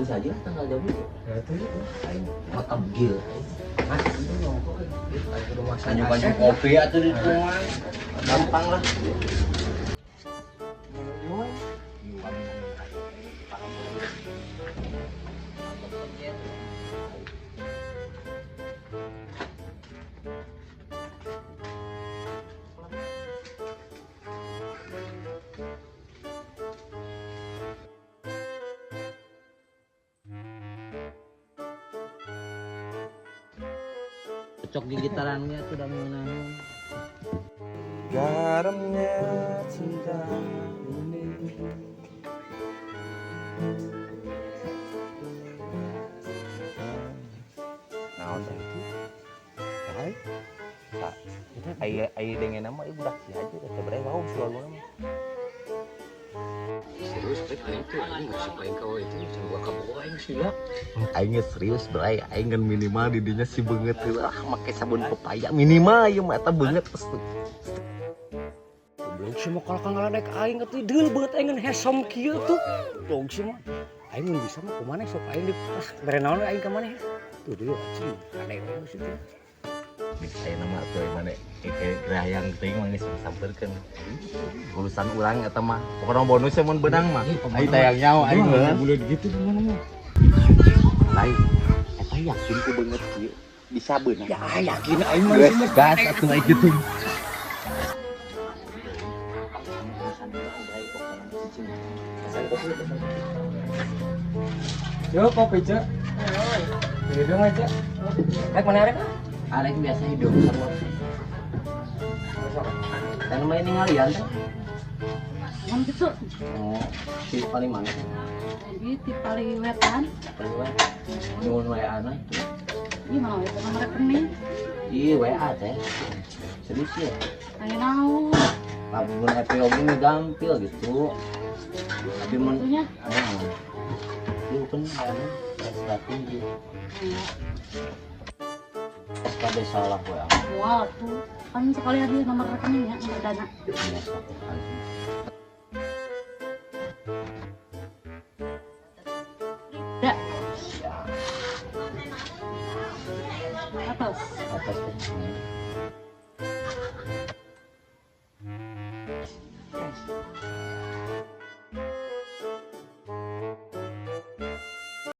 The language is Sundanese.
saja tanggal jauh. Ya itu itu. Aing mah tebgil. Mas, itu nongkrong. Aing kudu masak. Kanjuk-kanjuk kopi atuh di rumah. Gampang lah. Cocok di gitarannya tuh udah mengenang. Garamnya cinta ini. Nah, itu. Hai. Ai ai dengan nama ibu budak si aja teh bere wow si lagu mah. Serius rek aing tuh aing nggak suka aing kau itu sama gua kabogoh aing sih lah. Aing serius bray, aing kan minimal di dinya si beungeut lah make sabun pepaya minimal ieu mah eta beungeut. Goblok sih mah kalau kang ngaladek aing atuh deul beungeut aing ngan hesom kieu tuh. Goblok sih mah. Aing mun bisa mah kumaha sok aing di ah bere naon aing ka maneh. Tuh deul anjing kade we sih tuh. Aya nama atuh mana kayak gerayang teuing mah geus sampeurkeun. Urusan urang eta mah. Pokona bonusnya mun beunang mah. Aing tayang nyawa aing mah. Boleh gitu gimana mah. Lain eta yakin ku beungeut kieu bisa beunang. Ya yakin aing mah. Geus gas atuh aing kitu. Yo kopi cek. Hidung aja. Rek mana rek? Arek biasa hidup sama. Dan main ngalian teh. Yang gitu. Oh, si paling mana? Ini di paling wetan. Paling we. Nyuwun WA na itu. Ini mana wetan nomor rekening. Ih, WA teh. Serius ya? Ayo naon. Lamun EPO ini gampil gitu. Tapi mun Itunya. Oh. Ieu kan anu seratus gitu. SKB salah WA. Wah, tuh kan sekali lagi nomor rekening ya, nomor dana. Iya, satu kali. Ya, Ya, atas. atas teh.